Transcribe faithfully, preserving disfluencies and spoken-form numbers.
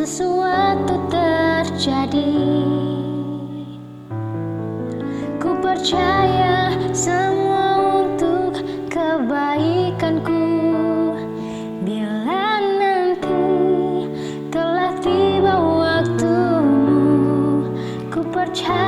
sesuatu terjadi. Ku percaya semua untuk kebaikanku. Bila nanti telah tiba waktumu, ku percaya